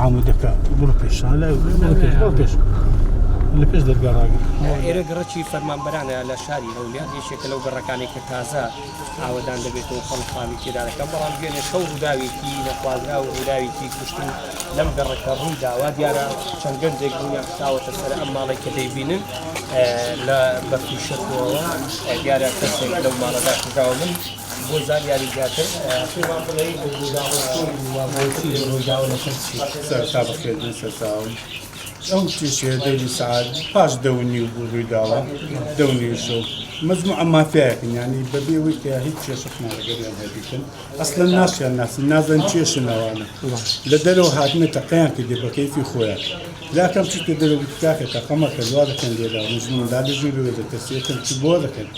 عامودەکە بڕۆ پێش لای بڕۆ پێش بڕۆ پێش لە پێش دەرگا ڕاگر. ئێرە گەڕەکی فەرمانبەرانە لە شاری هەولێر، یەکێکە لەو گەڕەکانەی کە تازە ئاوەدان دەبێتەوە و خەڵک خانووی تێدا دەکەن، بەڵام دوێنێ شەو ڕووداوێکی نەخوازراو و ڕووداوێکی کوشتن لەم گەڕەکە ڕووی داوە، دیارە چەند گەنجێک بوونیان خستاوەتە سەر ئەم ماڵەی کە دەیبینن لە بە فیشەکەوە، دیارە کەسێک لەو ماڵەدا کوژراوە. من بۆ زانیاری زیاتر پێمان بڵێ ڕووداوە چۆن بووە، بۆچی ڕوویداوە، لەسەر چی؟ سەرەتا بەخێربێن سەرچاوم. ئەو کێشەیە دەوری سەعات پاش دە و نیو بوو ڕووی داوە، دە و نیوی شەو. مەجموعە مافیایەکن یانی بەبێ ئەوەی کە هیچ کێشەکمان لەگەریان هەبیتن ئەسڵەن ناشیان ناسن نازانن کێشن ئەوانە لە دەرەوە هاتنە تەقەیان کردێ بە کەیفی خۆیان لاکەم چیتە دەرەوە گوتی کاکە تەقە مەکە وا دەکەن لێرە مەجنون منداڵ لە ژوورەوە دەترسێتن چ بۆ دەکەن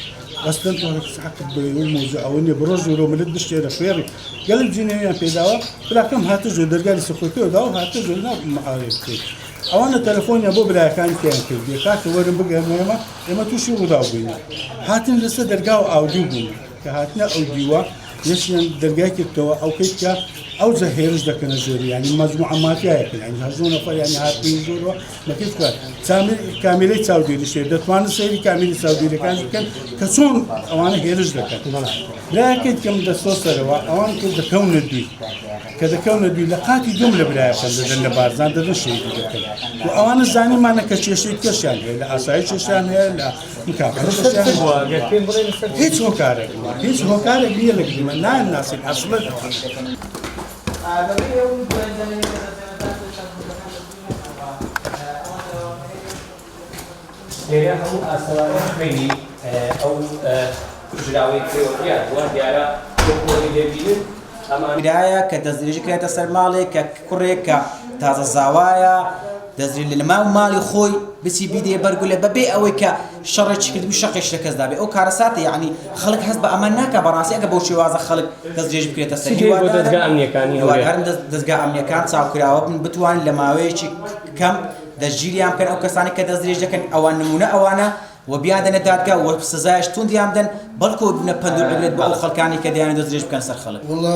ئەسڵەن تۆ هیچ حەقت بە ئەو مەوزوع ئەوە نییە بڕۆ ژوورەوە ملت بشکێنە خوێڕی گەلێک جنێویان پێداوە براکەم هاتە ژوور دەرگای لەسەر خۆی پێوە داوە هاتە ژوور نا معاویە بکەیت ئەوانە تەلەفۆنیان بۆ برایەکانی پێیان کردیە کاکە وەرن بگەرنە ئێمە ئێمە تووشی ڕووداو بووینە هاتن لەسەر دەرگا و ئاودیو بوون کە هاتنە ئەو دیوە یەکیان دەرگای کردەوە ئەو کەی کە ئەوجا هێرش دەکەنە ژۆری ینی مەجموعە مافیایەکن ینی هەژۆ نەفەر ینی هاتنی ژۆرەوە بەکەی بکات چامیر کامیرەی چاودێری شێر دەتوانن سەیری کامیری چاودێریەکان بکەن کە چۆن ئەوانە هێرش دەکەن برایەکەی کەم دەستۆ سەرەوە ئەوان کە دەکەونە دووی کە دەکەونە دووی لە قاتی دوم لە برایەکەم دەدەن لە بارزان دەدەن شەهیدی دەکەن و ئەوانە زانیمانە کە کێشەی کەشیان هەیە لە ئاسایی کێشیان هەیە لە هیچ هۆکارێک هیچ هۆکارێک نییە لە گریمە نایان ناسین ئەسڵەن لێرە هەموو ئاسەوارە خوێنی ئەو کوژراوەی پێوە دیار بووە، دیارە وەکو ئەوەی دەبینن ئەمان. کرایە کە دەستدرێژی کرایەتە سەر ماڵێک کە کوڕێک کە تازە زاوایە دەستدرێژی لە ماو ماڵی خۆی بچی بیدێ بەر گولە بەبێ ئەوەی کە شەڕێکی کردبوو شەقێکی لە کەس دابێ ئەو کارەساتە یەعنی خەڵک هەست بە ئەمان ناکا بەڕاستی ئەگە بەو شێوازە خەڵک دەستدرێژی بکرێتە سەر چی هەیە بۆ دەزگا ئەمنیەکانی هەولێر؟ هیوادارم دەزگا ئەمنیەکان چاوکراوە بن بتوانن لە ماوەیەکی کەم دەستگیریان بکەن ئەو کەسانەی کە دەستدرێژی دەکەن ئەوان نمونە ئەوانە و بیاندەنە دادگا و سزایش توندیان بدەن بەڵکو ببنە پەند و عیبرەت بۆ ئەو خەڵکانەی کە دەیانەوێت دەستدرێژی بکەن سەر خەڵک. وەڵا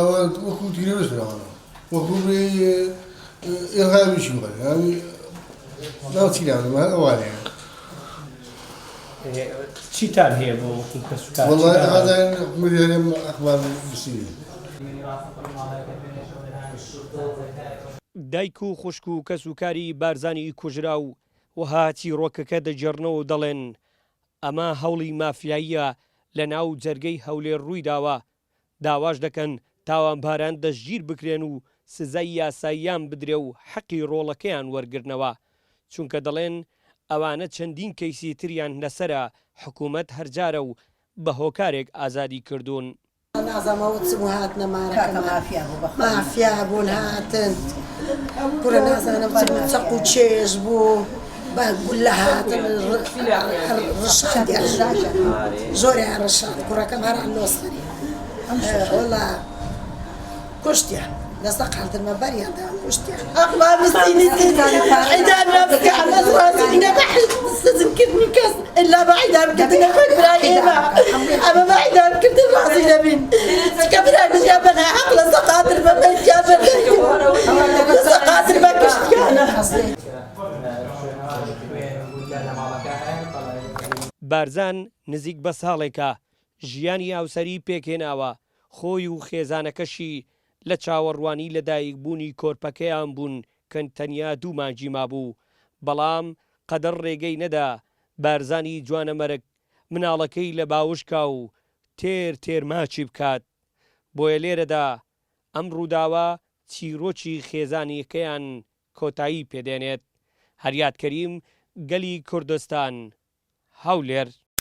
وەکو تیرۆریست ڕەوانە وەکو بڵێی ئیرهابیی وایە یانی ناو چی نازانم هەر ئەوانەیە. چیتان هەیە بۆ وەکو کەسوکار؟ وەڵا ئازانین حکومەتی هەرێم ئەخبار بسینێ. دایک و خوشک و کەسوکاری بارزانی کوژراو وەها چیڕۆکەکە دەگێڕنەوە و دەڵێن، ئەمە هەوڵی مافیاییە لەناو جەرگەی هەولێر ڕوویداوە، داواش دەکەن تاوانباران دەستگیر بکرێن و سزای یاساییان بدرێ و حەقی ڕۆڵەکەیان وەرگرنەوە، چونکە دەڵێن ئەوانە چەندین کەیسی تریان لەسەرە حکومەت هەرجارە و بە هۆکارێک ئازادی کردوون. نازانم ئەوە چ بوو هاتنە مارەکەمان مافیا بوون هاتن کورە نازانم چ بوو چەق و چێژ بوو بە گولە هاتن ڕشاندیان زۆریان ڕشاند کوڕەکەم هەر لۆ سەری وەڵا کوشتیان لەسە قاڵترمە بەریان دا کوشتیان ئەخوا مسینی عیدان سزن کردنی کەس ئلا بە عیدان کردن برای ئێمە ئەمە بە عیدان کردن ڕازی دەبین چکە برای من یا بەغا حەق لەسە قاتر بە مەرگ یا بە لەسە قاتر بە کوشتیانە. بارزان نزیک بە ساڵێکە ژیانی هاوسەری پێکهێناوە، خۆی و خێزانەکەشی لە چاوەڕوانی لەدایکبوونی کۆرپەکەیان بوون کە تەنیا دوو مانگی مابوو، بەڵام قەدەر ڕێگەی نەدا بارزانی جوانەمەرگ مناڵەکەی لە باوش کا و تێر تێر ماچی بکات. بۆیە لێرەدا ئەم ڕووداوە چیرۆکی خێزانییەکەیان کۆتایی پێدێنێت. هەریاد کەریم، گەلی کوردستان، هەولێر.